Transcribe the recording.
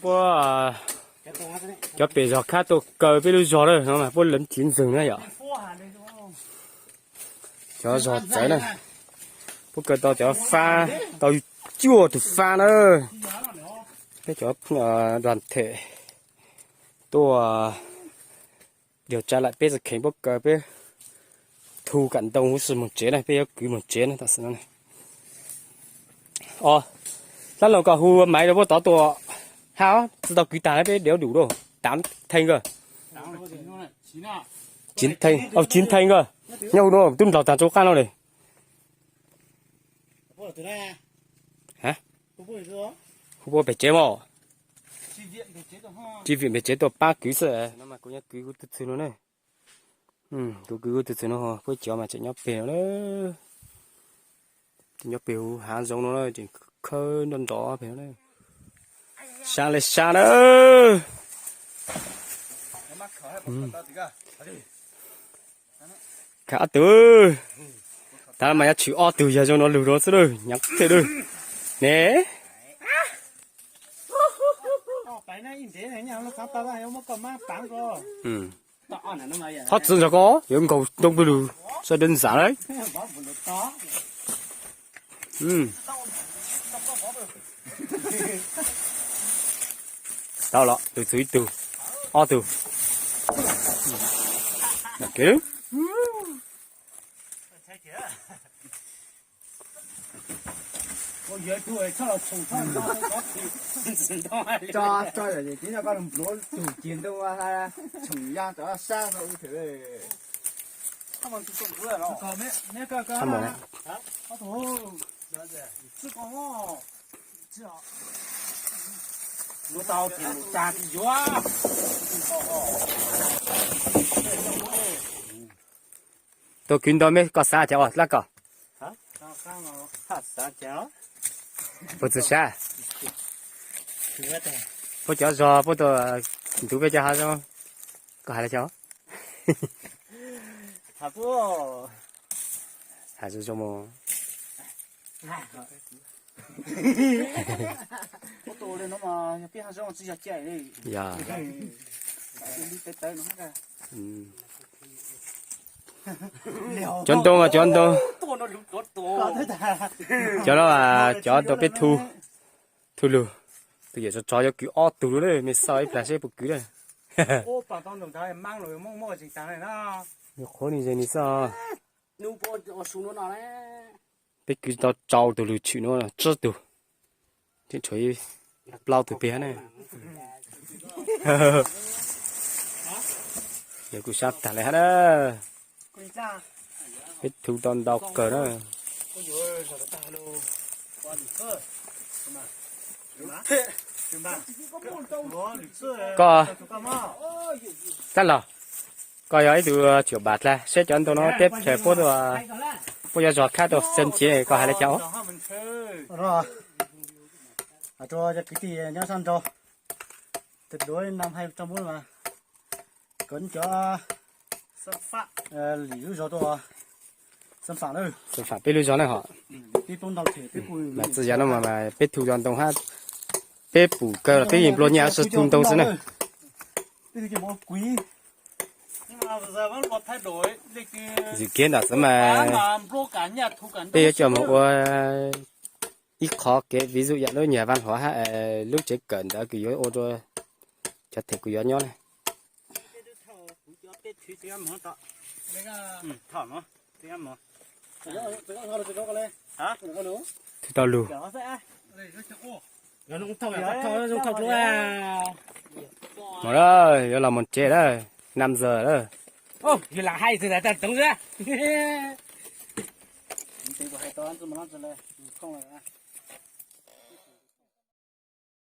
Puab, cov pem zog khab tuaj kaw peb lub zog na, no mas puab lawv tsis ntxeeg na yom. Cov zog txawv na, puab kaw tau cov fab, tau cuaj tus fab na. Peb cov đoàn thể tuaj điều tra lại peb txoj kheev puab kaw peb thu kam ntoo huv si moog tsev na, peb yuav kwv moog tsev na tam sim no. Os, dab laug koj hu maiv rau puab tod tuaj hab, tsi tau kwv taag na, peb deuv dum lawm, tám thành cơ. Chín thành, chín thành cơ. Nyob huv nuav tub nplaug taag rua qaab nuav li. Hu puab pem tsev mog. Tri Viện pem tsev tuaj pab kwv xwb. No mas kuv nyob kwv kuv tug txwg no na. Kuv kwv kuv tug txwg no, puab cov mas tseem nyob pem no na. Tseem nyob pem huv hav zoov no na, tseem khawb nrov nrov pem no na. Sab le sab na. Khav ob tug, tas mas yuav tshwm ob tug yawg zoo no lug rua xwb lawm, nyav thiaj lawm ne. Hob txwv ntawm koj yuav nkaus ntoo pw lug, sawv daws nzam lawm. Tau los, tus txwv ib tug, ob tug. Tuaj kwv ntau mej koj xav cas os dab koj? Puab txwv sab, puab cov zog puab tuaj ntug peb cov hav zoov, koj has le cas? Has zoo zoo mog. Cov ntoo mas cov ntoo, cov no cov ntoo peb thu, thu lug, tus yawm tsov tsov yuav kwv ob tug lug, mej xauj ib plag seb puas kwv na. Qhuav nws zeeg nws xauj. Peb kwv tau rau tug lug tshwm nuav tsib tug, tseem tshuav plaub tug pem hab na. Yog kuj sab tag le hab na. Peb thu tau ntau kawg na. Koj, tab los, koj yog ib tug tshwm bam dlha seb cov ntoo no teb chaws puab, puab yuav zog khab tau xeeb cev koj has le cas? Rua cov kwv tij nyob sab nraud, tuyệt đối năm hai trăm bốn mươi mà cấm cov lim lub zog tuaj xâm phạm lawm. Xâm phạm peb lub zog na hos. Mas txij yav no mas peb thu zog ntoo hab, peb pum kawg los peb yeej nplua nyiaj sib thu ntoo xwb na. Ntxim kiag ntawm xwb mas peb yuav coj mus ua ib qho kev ví dụ yam lub nyuag văn hóa hab, lub tsev kawm ntawd kuv yuav ua rua cov them kuv yuav nyob na. Thu tau lug. Mog, yuav los mus tsev lawm, năm giờ lawm.